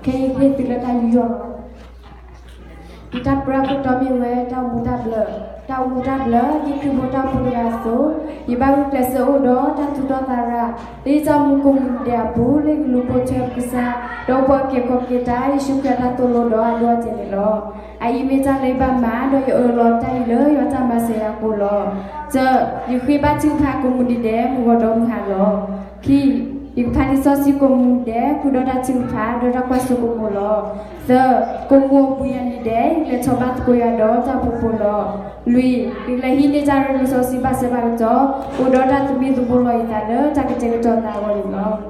ခဲအံၤဟ့ၣ်သုလၢတၢ်ယူးယီၣ်လီၤ. ယတၢ်ပြၢအခိၣ်တီမ့ၢ်ဝဲတၢ်အိၣ်မူတၢ်ဘျၢ, တၢ်အိၣ်မူတၢ်ဘျၢ ဒ်ခရံာ်ဖိတၢ်အိၣ်ဖှိၣ်တဂၤအသိး, ယဘၣ်ဂုာ်ကျဲးစၢးအိၣ်ဒီးတၢ်သူၣ်တီသးရၤ လၢယတၢ်အိၣ်မူကိးမူဒဲးအပူၤ လၢယကလူၤပိာ်ထွဲကစၢ်, ဒီးပှၤက့ၤခီက့ၤတၢ် ယ့ၣ်ၡူးခရံာ်အတၢ်သိၣ်လိဒီးအဒိအတဲာ်န့ၣ်လီၤ. အအံၤမ့ၢ်တၢ်လၢယဘၣ်မၤ ဒီးယအၢၣ်လီၤတၢ်အံၤလၢယွၤတၢ်မၤစၢၤယၤအဃိလီၤ. တၢ, ယဃ့ဘါထုကဖၣ်ကိးမူဒဲးဒဲး မုၢ်ဂီၤဒီးမုၢ်ဟါလီၤ. ခံ, ယကဖးလံာ်စီဆှံကိးမူဒဲး ဃုာ်ဒီးတၢ်ထုကဖၣ် ဒီးတၢ်ကွၢ်စိကမိၣ်လီၤ. သၢ, ကိးမူအပူၤယၤန့ၣ်ဒဲး ယကလဲၤထီၣ်ဘါသကိးယၤဒီးတၢ်အိၣ်ဖှိၣ်ဖိလီၤ. လွံၢ်, ယကလဲၤဟံးန့ၢ်တၢ်ရ့လိာ်စီဆှံဘၣ်ဆၢဘၣ်ကတီၢ် အိၣ်ဒီးတၢ်သမံသမိးလီၤယသးလၢတၢ်ကတဲာ်ကတီၤသးအဂီၢ်န့ၣ်လီၤ.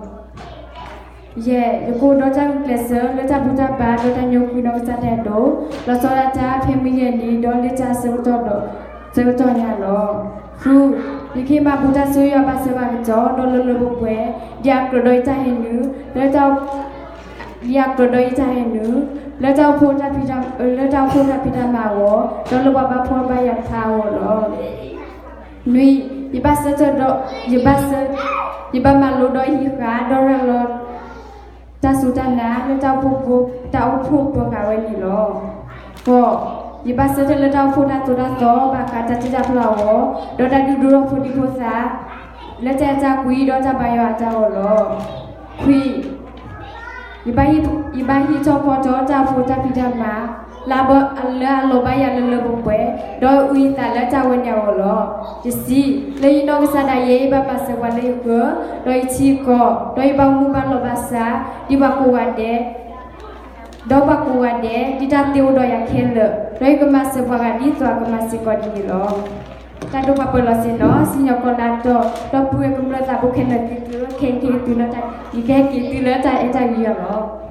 ယဲၢ်, ယကအိၣ်ဒီးတၢ်ဂုာ်ကျဲးစၢးလၢတၢ်ဘူၣ်တၢ်ဘါ ဒီးတၢ်ညိကွံာ်နီၢ်ကစၢ်ဒၣ်ဒိၣ်, လီၤဆီဒၣ်တၢ်ဖဲမုၢ်ယဲၢ်နံၤ ဒီးလၢတၢ်ဆၢကတီၢ်ဒီး ဆၢကတီၢ်ညါလီၤ. ဃု, ယကဟ့ၣ်မၤဘူၣ်တၢ်ဆိၣ်ဂ့ၤယွၤဘၣ်ဆၢဘၣ်ကတီၢ် ဒီးလၢလၢပှဲၤပှဲၤ, ဒ်အကြၢးဒီးယတၢ်ဟဲနုာ်, လၢတၢ် ဒ်အကြၢးဒီးယတၢ်ဟဲနုာ်, လၢတၢ်အိၣ်ဖှိၣ်တၢ်ဖံးတၢ်, လၢတၢ်အိၣ်ဖှိၣ်တၢ်ဖံးတၢ်မၤအဂီၢ်, ဒီးလၢပှၤဘါဖှီၣ်ဘါယာ်တဖၣ်အဂီၢ်လီၤ. နွံ, ယဘၣ်ဆၢထၢၣ်ဒီး, ယဘၣ်ဆၢ, ယဘၣ်မၤလိဒီးဟံးဃာ် ဒီးရၤလီၤ တၢ်စူၢ်တၢ်နာ် လၢတၢ်အိၣ်ဖှိၣ်ဖိ, တၢ်အိၣ်ဖှိၣ်ပှၤဂၤဝဲန့ၣ်လီၤ. ဃိး, ယဘၣ်ဆၢထၢၣ်လၢတၢ်အိၣ်ဖှိၣ်တၢ်သိၣ်တၢ်သီ ဘၣ်ဃးတၢ်တ့တၢ်ဖျီအဂီၢ်, ဒီးတၢ်ဒုးဒိၣ်ထီၣ်ဖိဒံဖိသၣ် လၢတၢ်အဲၣ်တၢ်ကွံ ဒီးတၢ်ဘါယွၤအတၢ်အဂီၢ်လီၤ. ခွံ, ယဘၣ်ဟံးထီၣ်ဖီထီၣ်တၢ်အိၣ်ဖှိၣ်တၢ်ဖံးတၢ်မၤ လၢအဘၣ်, လၢအလီၤဘၣ်ယၤလၢလၢပှဲၤပှဲၤ, ဒီးအုၣ်ယသးလၢတၢ်ဝဲန့ၣ်အဂီၢ်လီၤ. တဆံ, လၢယနီၢ်ကစၢ်ဒၣ်ယဲ ယဘၣ်မၤစၢၤပှၤလၢယဃၢၤ, ဒီးယထံယကီၢ်, ဒီးယဘၣ်မူဘၣ်လီၢ်ဘၣ်ဆၣ်, ဒ်ပှၤကိးဂၤဒဲး ဒီးပှၤကိးဂၤဒဲး, ဒ်တၢ်သ့အိၣ်ဒီးယၤခဲလၢာ်, ဒီးယကမၤစၢၤပှၤဂၤဒ်သိးအကမၤစ့ၢ်ကီးဒ်န့ၣ်လီၤ. တၢ်ဒိၣ်ပှၤပၢၤလီၤဆ့ၣ်နီၤ, စံၣ်ညီၣ်ကွီၢ်လၢအတီၢ်, ဒီပုၢ်ဝဲၢ်ကမျၢၢ်သးဘိခဲလၢာ်သ့ၣ်သုဧၢ, ခဲအံၤကဟ့ၣ်သုလၢတၢ်, ယကဟဲက့ၤသုလၢတၢ်အဲၣ်တၢ်ကွံယၤလီၤ.